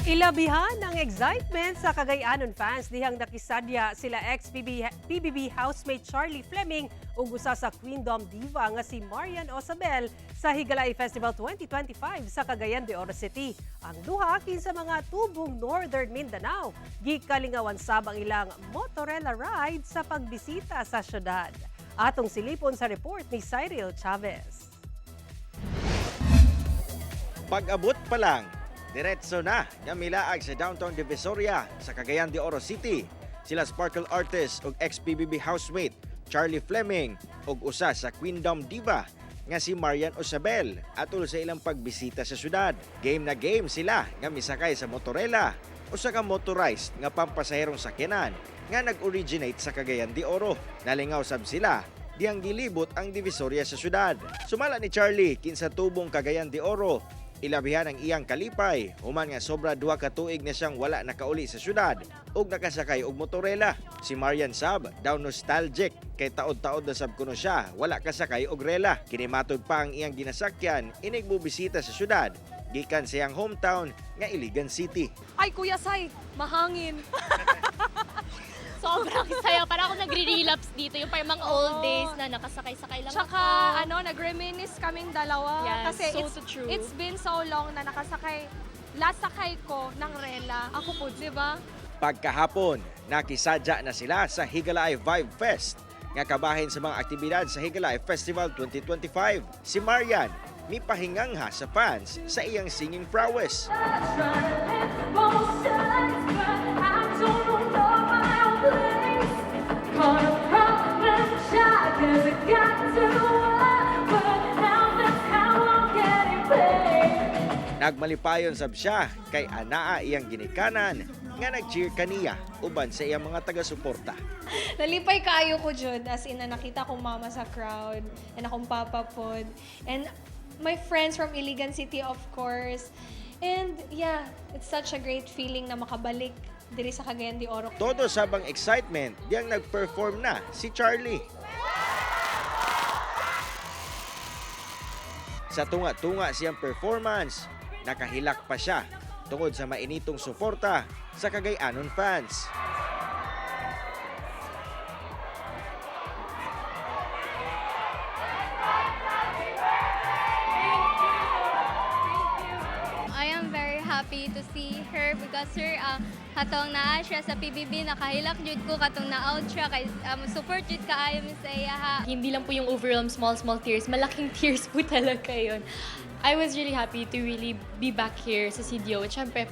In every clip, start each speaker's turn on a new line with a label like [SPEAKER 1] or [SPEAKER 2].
[SPEAKER 1] Ilabihan ang excitement sa Cagayanon fans dihang nakisadya sila ex-PBB PBB housemate Charlie Fleming ug usa sa Queendom diva nga si Marian Osabel sa Higalaay Festival 2025 sa Cagayan de Oro City. Ang duha kinsa mga tubong Northern Mindanao. Gikalingawan sab ang ilang motorela ride sa pagbisita sa syudad. Atong silipon sa report ni Cyril Chavez.
[SPEAKER 2] Pag-abot pa lang, diretso na nga milaag sa downtown Divisoria sa Cagayan de Oro City. Sila sparkle artist ug ex-PBB housemate Charlie Fleming ug usa sa Queendom Diva nga si Marian Osabel atol sa ilang pagbisita sa syudad. Game na game sila nga misakay sa motorela, usa ka motorized nga pampasaherong sakyanan nga nag-originate sa Cagayan de Oro. Nalingaw sab sila diyang gilibot ang Divisoria sa syudad. Sumala ni Charlie kinsa tubong Cagayan de Oro, ilabihan ang iyang kalipay human nga sobra 2 ka tuig na siyang wala nakauli sa syudad ug nakasakay og motorela. Si Marian sab daw nostalgic kay taod-taod na sab kuno siya wala kasakay og rela. Kini matud pa ang iyang ginasakyan inig mobisita sa syudad gikan sa iyang hometown nga Iligan City.
[SPEAKER 3] Ay, Kuya Sai, mahangin.
[SPEAKER 4] Sobrang saya. Parang ako nagre-relapse dito. Yung parang mga old days na nakasakay-sakay lang
[SPEAKER 3] Tsaka,
[SPEAKER 4] ako.
[SPEAKER 3] ano, nag-reminisce kaming dalawa.
[SPEAKER 4] Yes,
[SPEAKER 3] kasi
[SPEAKER 4] so
[SPEAKER 3] it's,
[SPEAKER 4] true.
[SPEAKER 3] It's been so long na nakasakay. Last sakay ko ng rela. Ako po, di ba?
[SPEAKER 2] Pagkahapon, nakisadya na sila sa Higalaay Vibe Fest nga kabahin sa mga aktibidad sa Higalaay Festival 2025. Si Marian mipahingangha sa fans sa iyang singing prowess.
[SPEAKER 5] Both sides, but I don't know my own place. Caught a problem child, 'cause I got to work, but now that's how I'm getting paid.
[SPEAKER 2] Nagmalipayon sab siya kay anaa iyang ginikanan nga nag-cheer kaniya uban sa iyang mga taga-suporta.
[SPEAKER 6] Nalipay kaayo ko jud, as in na nakita kong mama sa crowd and akong papa pod and my friends from Iligan City, of course. And yeah, it's such a great feeling na makabalik diri sa Cagayan de Oro.
[SPEAKER 2] Todo sabang excitement diyang nag-perform na si Charlie. Sa tunga-tunga siyang performance, nakahilak pa siya tungod sa mainitong suporta sa Cagayanon fans.
[SPEAKER 4] I am very happy to see her because her katong naa siya sa PBB, nakahilak jud ko katong na-out siya kay support jud kaayo mi sa iya ha.
[SPEAKER 7] Hindi lang po yung overwhelm small, small tears. Malaking tears po talaga yun. I was really happy to really be back here sa CDO. At syempre,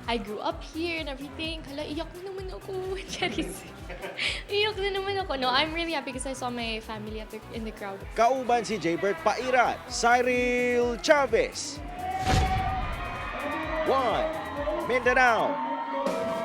[SPEAKER 7] I grew up here and everything. Hala, iyak na naman ako. Charis. Iyak na naman ako. No, I'm really happy because I saw my family in the crowd.
[SPEAKER 2] Kauban si Jaybert Pairat, Cyril Chavez. 1. Mindanao.